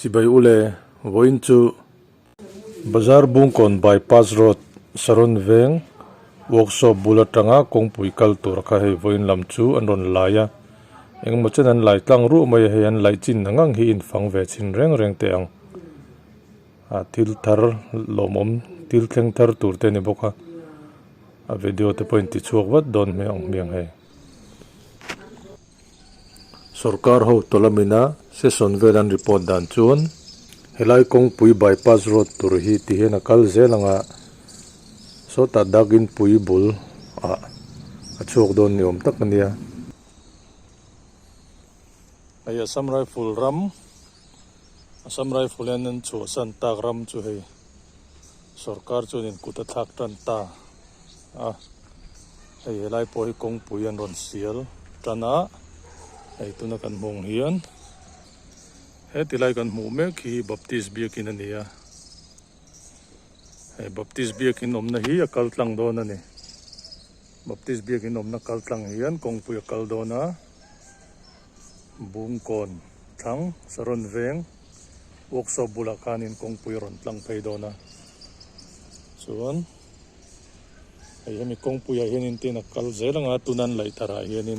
Chibai ule, vawiin chu Bazar Bungkawn Bypass Road, Saron Veng Workshop bul atanga kawngpui kal tur kha hei vawiin lam chu an rawn lai a, engemaw chen an lai tlang ruh mai a, hei an laih chin ang ang hi infang ve chhin reng reng teh ang. Ah thil thar lawmawm thil thleng thar tur te a ni bawk a, a video te pawh in tichhuak vat dawn hmel ang hmiang hei. Sorkar ho tawlamina session vel an report dan chuan helai kawngpui bypass road tur hi ti hian a kal zel ang a, sawtah dakin pui bul ah a chhuak dawn ni awm tak a nia. Hei Assam Rifle ram, Assam Rifle hian an chhuahsan tak ram chu hei sorkar chuanin kut a thlak tan ta a. Hei helai pawh hi kawngpui an rawn sial tan a, hei tuna kan hmuh ang hian heti lai kan hmuh mek hi Baptist biakin a ni a, hei Baptist biakin awmna hi a kal tlang dawn a ni, Baptist biakin awmna kal tlang hian kawngpui a kal dawn a, Bungkawn thlang Saron veng workshop bulah khanin kawngpui a rawn tlang phei dawn a, chuan. Hei hemi kawngpuiah hianin tin a kal zel anga tuna an laih tharah hianin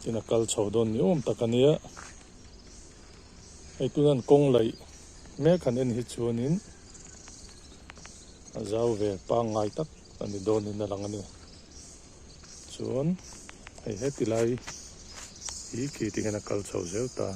tin a kal chho dawn ni awm tak a nia. Hei tuna an kawng laih mek han en hi chuanin a zau ve pangngai tak a ni dawnin a lang a ni. Chuan hei heti lai hi khi ti hian a kal chho zel ta.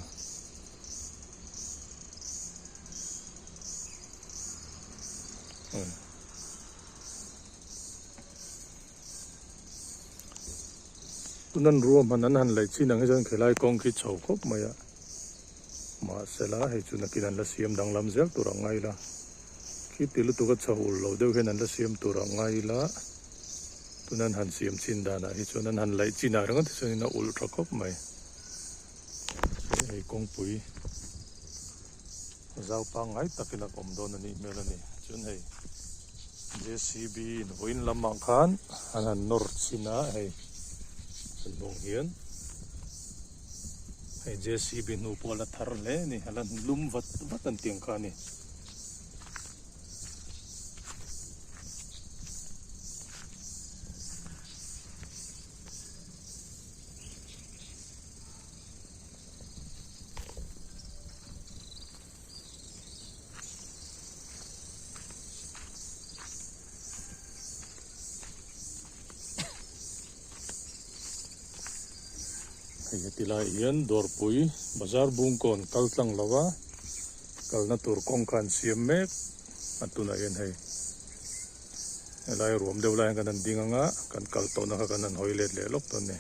Tunan ruahman an han laih chin ang hi chuan khilai kawng khi chho khawp mai a, mahsela hei chu nakin an la siam danglam zel tur ang ngai ila, khi ti lutuk a chho ul lo deuh hian an la siam tur ang ngai ila, tunan han siam chin danah hi chuan an han laih chinah ringawt hi chuanin a ulh tha khawp mai. Hei kawngpui. Zau pangngai takin a awm dawn a nih hmel a ni. Chuan hei JCB in vawiin lamah khan an han nawr chhin a hei kan hmuh ang hian hei JCB hnu pawh a la thar hle a ni a la lum vat vat an tih ang kha a ni. Hei heti lai hian dawrpui bazar bungkawn kal tlang lo a kalna tur kawng kha an siam mek a tunah hian hei helai ruam deuh lai hian kan han ding ang a kan kal tawhna kha kan han hawi let leh lawk dawn a ni.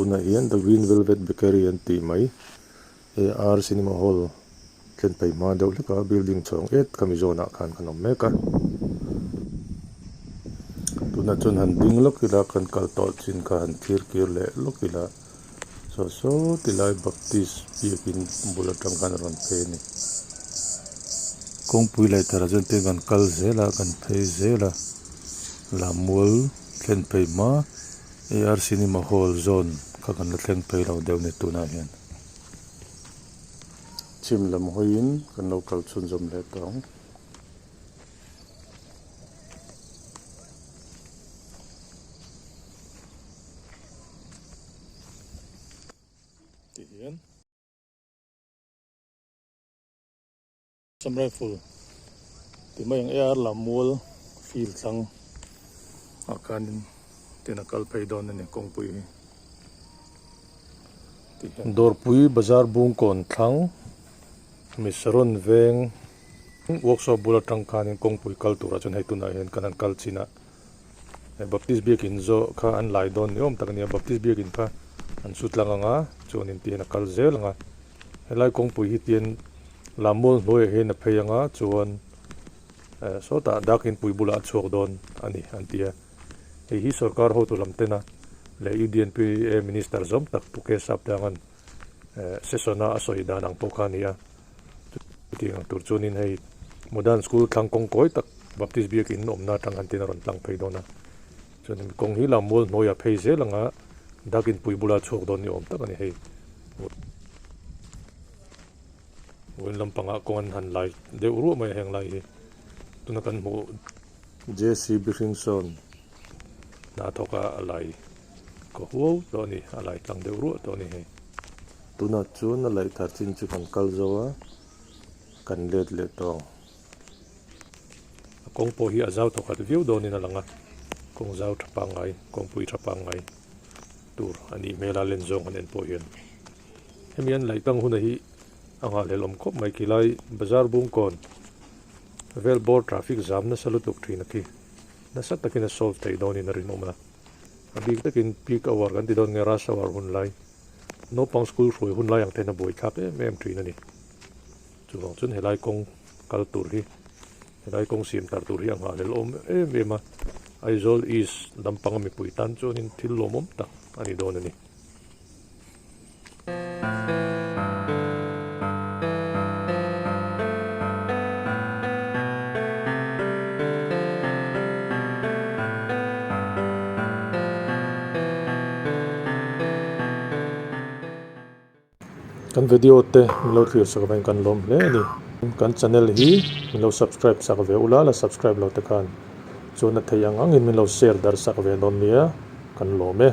Tunah hian The Green Velvet Bakery an tih mai AR Cinema Hall thlen phei hma deuh hlek a building chhawng et khami zawnah khan kan awm mek a. Tunah chuan han ding lawk ila kan kal tawh chin kha han thlir kir leh lawk ila saw saw tilai Baptist biakin bul atang khan a rawn phei a ni. Kawngpui leh thar ah chuan tin kan kal zel a kan phei zel a Lammual thlen phei hma AR Cinema Hall zawn kha kan la thleng phei lo deuh a ni tunah hian. Chhim lam hawiin kan lo kal chhunzawm leh tawh ang. Tihian. Assam Rifle tih mai ang AR Lammual field tlang ah khanin. Tin a kal phei dawn a ni kawngpui hi. Dawrpui bazar bungkawn thlang mi Saron veng workshop bul atang khanin kawngpui kal turah chuan hei tunah hian kan han kal chin a hei Baptist biakin zawh kha an lai dawn ni awm tak a ni a Baptist biakin kha an su tlang ang a chuanin tihian a kal zel ang a helai kawngpui hi tian lammual hnuaiah hian a phei ang a chuan eh sawtah dakin pui bulah a chhuak dawn a ni an ti a. Hei hi sorkar hotu lam tena leh UDNPA Minister zawm tak Pu K Sapdanga'n session a a sawi dan ang pawh kha a ni a. Chutiang ang tur chuanin hei Modern School thlang kawng kawi tak Baptist Biakin awmna atang han tin a rawn tlang phei dawn a. Chuanin kawng hi lammual hnuaiah phei zel anga dak inpui bula chhuak dawn ni awm tak a ni hei. Vawiin lampangah kawng an han lai deuh ruah mai a heng lai hi tuna kan hmuh. JCB hringsawn hna thawk a a lai kaw huau tawh a ni a lai tlang deuh ruah tawh a ni hei. Tunah chuan a laih thar chin chu kan kal zo a kan let leh tawh ang. A kawng pawh hi a zau thawkhat viau dawnin a lang a kawng zau tha pangngai kawngpui tha pangngai tur a nih hmel a len zawng han en pawh hian. Hemi an laih tang huna hi a nghahhlelh awm khawp mai khilai bazar bungkawn vel bawr traffic zam nasa lutuk thin a khi nasa takin a solve theih dawnin a rinawm a a bik takin peak hour kan ti dawn nge rush hour hun lai naupang school hruai hun lai ang ten a buaithlak em em thin a ni chuvang chuan helai kawng kal tur hi helai kawng siam tar tur hi a nghahhlelh awm em em a Aizawl East lampanga mipui tan chuanin thil lawmawm tak a ni dawn a ni. Kan video te min lo thlir sak avangin kan lawm hle a ni. Kan channel hi min lo subscribe sak ve ula, la subscribe lo te khan chuan a theih ang angin min lo share darh sak ve dawn nia, kan lawm e.